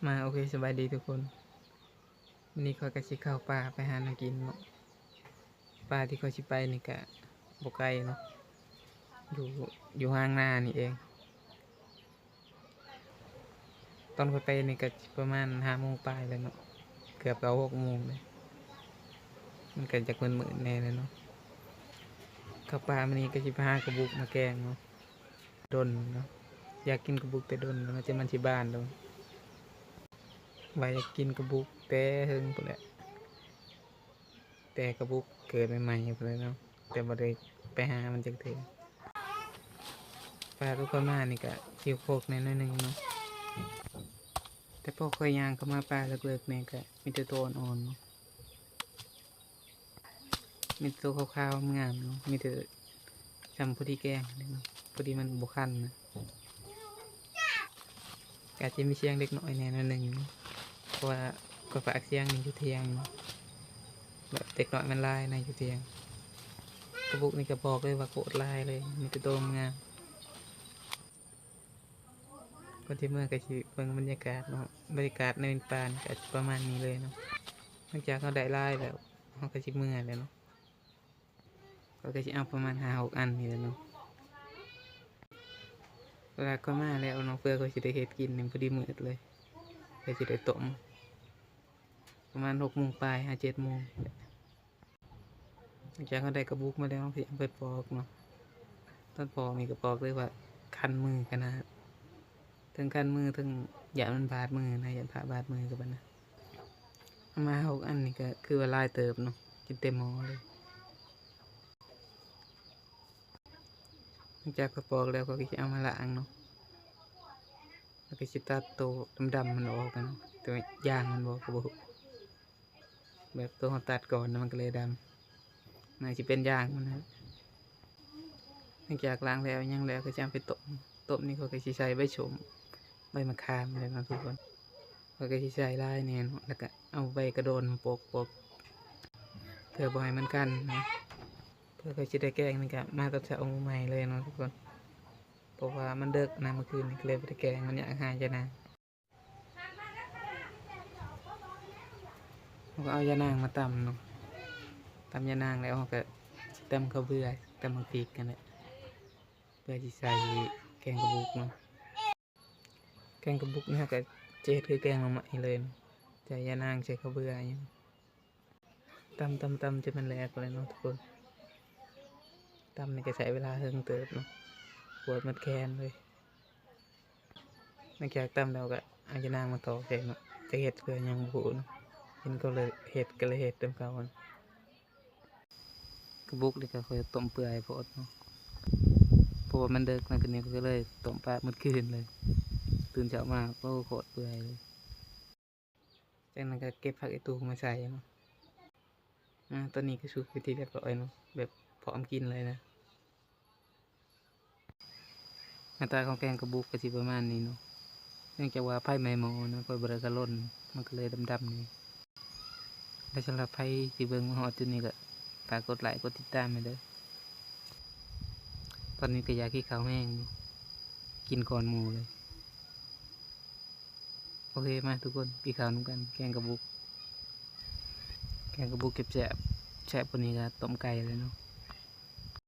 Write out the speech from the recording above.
ມາ ໂອເຄ ສະບາຍດີທຸກຄົນ. ມື້ນີ້ຂ້ອຍກໍຊິເຂົ້າປ່າໄປຫາແນວກິນເນາະ. ປ່າທີ່ຂ້ອຍຊິໄປນີ້ກະບໍ່ໄກເນາະ, ຢູ່ ຢູ່ຮ່າງນານີ້ເອງ. ຕອນຂ້ອຍໄປນີ້ກະຊິປະມານຫ້າໂມງປາຍແລ້ວເນາະ, ເກືອບເຂົ້າຫົກໂມງແລ້ວ, ມັນກະຢາກມືດໆແດ່ແຫຼະເນາະ. ເຂົ້າປ່າມື້ນີ້ກະຊິໄປຫາກະບຸກມາແກງເນາະ. ດົນເນາະ, ຢາກກິນກະບຸກແຕ່ດົນແລ້ວເນາະ, ແຕ່ມັນຊິບານແລ້ວ. ວ່າຢາກກິນກະບຸກແຕ່ເຫິງພຸ້ນແຫຼະ, ແຕ່ກະບຸກເກີດໃໝ່ໆພຸ້ນແຫຼະເນາະ, ແຕ່ບໍ່ໄດ້ໄປຫາມັນຈັກເທື່ອ. ປ່າທີ່ຂ້ອຍມານີ້ກະຊິໂຄກແດ່ໜ້ອຍໜຶ່ງເນາະ, ແຕ່ພໍຂ້ອຍຍ່າງເຂົ້າມາປ່າເລິກໆນີ້ກະມີແຕ່ໂຕອ່ອນໆເນາະ. ມີແຕ່ໂຕຂາວໆງາມເນາະ, ມີແຕ່ຊ່ຳພໍດີແກງເນາະ, ພໍດີມັນບໍ່ຄັນນະ. ກະອາດຈະມີສຽງເດັກນ້ອຍແດ່ໜ້ອຍໜຶ່ງເນາະ, ເພາະວ່າຂ້ອຍຝາກສຽງນີ້ຢູ່ທ່ຽງເນາະ, ແບບເດັກນ້ອຍມັນຫຼາຍນະຢູ່ທ່ຽງ. ກະບຸກນີ້ກະບອກເລີຍວ່າໂຄດຫຼາຍເລີຍ, ມີແຕ່ໂຕງາມ. ກ່ອນຊິເມືອກະຊິເບິ່ງບັນຍາກາດເນາະ, ບັນຍາກາດໃນປ່ານີ້ກະຊິປະມານນີ້ເລີຍເນາະ. ຫຼັງຈາກເຮົາໄດ້ຫຼາຍແລ້ວ ເຮົາກະຊິເມືອແລ້ວເນາະ. ຂ້ອຍກະຊິເອົາປະມານຫ້າຫົກອັນນີ້ແຫຼະເນາະ. ເວລາຂ້ອຍມາແລ້ວເນາະ, ເພື່ອຂ້ອຍຊິໄດ້ເຮັດກິນນີ້ ພໍດີມືດເລີຍ, ເພື່ອຊິໄດ້ຕົ້ມ ປະມານຫົກໂມງປາຍຫາເຈັດໂມງ. ຫຼັງຈາກເຮົາໄດ້ກະບຸກມາແລ້ວ ເຮົາກະຊິເອົາໄປປອກເນາະ. ຕອນປອກນີ້ກະບອກເລີຍວ່າຄັນມືຂະໜາດ, ເທິງຄັນມື ເທິງຢ້ານມັນບາດມືນະ, ຢ້ານຜ້າບາດມືກະປານນັ້ນ. ເອົາມາຫົກອັນນີ້ກະຄືວ່າຫຼາຍເຕີບເນາະ, ກິນເຕັມໝໍ້ເລີຍ. ຫຼັງຈາກຂ້ອຍປອກແລ້ວ ຂ້ອຍກະຊິເອົາມາລ້າງເນາະ, ແລ້ວກະຊິຕັດໂຕດຳໆມັນອອກເນາະ, ໂຕຢາງມັນບໍ່ ກະບໍ່ຮູ້. ແບບໂຕເຮົາຕັດກ່ອນນະ ມັນກະເລີຍດຳ, ໜ້າຊິເປັນຢາງມັນນະ. ຫຼັງຈາກລ້າງແລ້ວຫຍັງແລ້ວກະຊິເອົາໄປຕົ້ມ, ຕົ້ມນີ້ຂ້ອຍກະຊິໃສ່ໃບສົ້ມ ໃບມະຂາມແຫຼະເນາະທຸກຄົນ. ຂ້ອຍກະຊິໃສ່ຫຼາຍແດ່ເນາະ, ແລ້ວກະເອົາໃບກະໂດນປົກໆ ເພື່ອບໍ່ໃຫ້ມັນຄັນເນາະ. ເພື່ອຂ້ອຍຊິໄດ້ແກງນີ້ກະມາຕອນເຊົ້າມື້ໃໝ່ເລີຍເນາະທຸກຄົນ, ເພາະວ່າມັນເດິກນະ ມື້ຄືນນີ້ກະເລີຍບໍ່ໄດ້ແກງ, ມັນຢາກຫາຢານາງ. ເຮົາກະເອົາຢານາງມາຕຳເນາະ, ຕຳຢານາງແລ້ວເຮົາກະຊິຕຳເຂົ້າເບືອ ຕຳໝາກພິກຫັ້ນແຫຼະ ເພື່ອຊິໃສ່ແກງກະບຸກເນາະ. ແກງກະບຸກນີ້ເຮົາກະຈະເຮັດຄືແກງໜໍ່ໄມ້ເລີຍເນາະ, ໃສ່ຢານາງ ໃສ່ເຂົ້າເບືອຫຍັງ. ຕຳ ຕຳ ຕຳຈົນມັນແຫຼກເລີຍເນາະທຸກຄົນ. ຕຳນີ້ກະໃຊ້ເວລາເຫິງເຕີບເນາະ, ປວດໝົດແຂນເລີຍ. ຫຼັງຈາກຕຳແລ້ວກະເອົາຢານາງມາຕອກໃສ່ເນາະ, ຈັກເຮັດເພື່ອຫຍັງບໍ່ຮູ້ເນາະ, ເຫັນເຂົາເລີຍເຮັດກະເລີຍເຮັດນຳເຂົາ. ກະບຸກນີ້ກະຂ້ອຍຕົ້ມເປື່ອຍໂພດເນາະ, ເພາະວ່າມັນເດິກນະ, ຄືນນີ້ຂ້ອຍກະເລີຍຕົ້ມປາໝົດຄືນເລີຍ. ຕື່ນເຊົ້າມາ ໂອ້ ໂຄດເປື່ອຍເລີຍ. ຈາກນັ້ນກະເກັບຜັກອີ່ຕູມາໃສ່ເນາະ. ອາ ຕອນນີ້ກະສຸກເປັນທີ່ຮຽບຮ້ອຍເນາະ, ແບບພ້ອມກິນເລີຍນະ. ໜ້າຕາຂອງແກງກະບຸກກະຊິປະມານນີ້ເນາະ, ເນື່ອງຈາກວ່າໄຟໄໝ້ໝໍ້ນະ, ຂ້ອຍບໍ່ໄດ້ກະລົນ ມັນກະເລີຍດຳໆນີ້. ແລະສຳລັບໃຜທີ່ເບິ່ງມາຮອດຈຸດນີ້ກະຝາກກົດໄລກົດຕິດຕາມໃຫ້ເດີ. ຕອນນີ້ກະຢາກກິນເຂົ້າແຮງເນາະ, ກິນກ່ອນໝູ່ເລີຍ. ໂອເຄ ມາທຸກຄົນ ກິນເຂົ້ານຳກັນ. ແກງກະບຸກ ແກງກະບຸກແຊບໆ ແຊບກວ່ານີ້ກະຕົ້ມໄກ່ແລ້ວເນາະ.